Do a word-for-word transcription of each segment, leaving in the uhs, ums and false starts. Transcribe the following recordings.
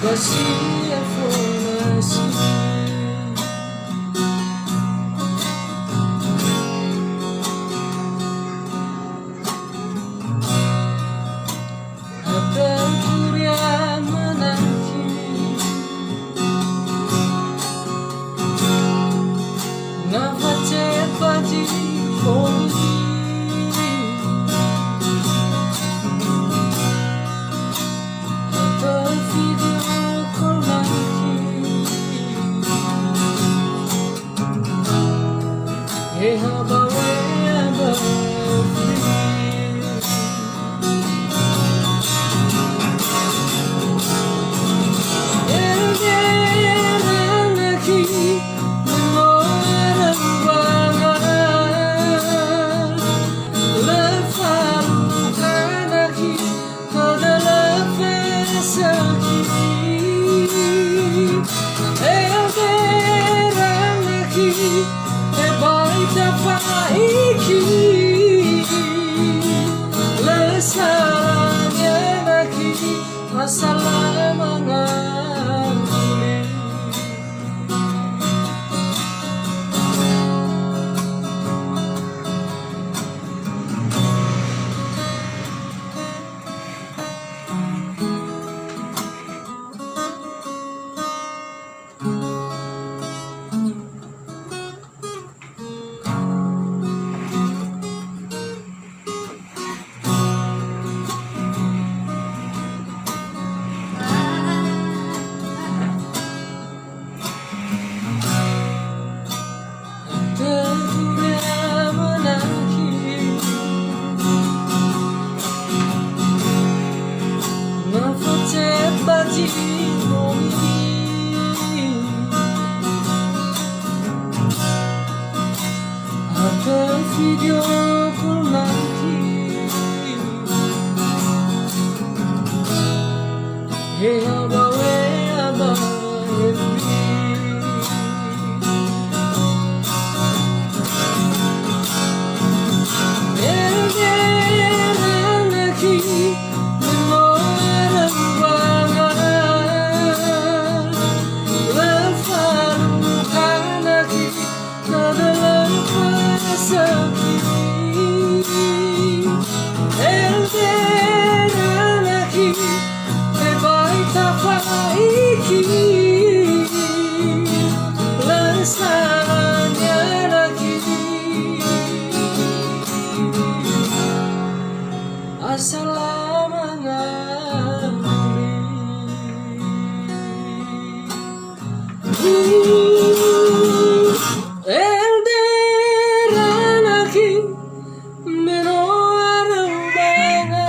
Ba si efo nasi. Atau turia manaki. Na facepa zi foni. Atau video call manaki. He ha ba wea ba free. He ha ba wea ba free. Asala manganduli. Atau video call manaki. He ha ba wea ba F B. He ha ba wea ba F B. Asala manganduli. Elder anakhi, me no arau banga.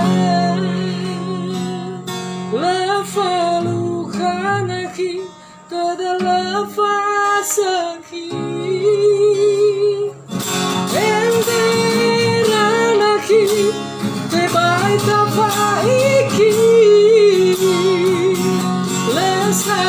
Lafalukha anakhi, Tada lafasakhi. Elder anakhi, tebai tafaiki. Lesa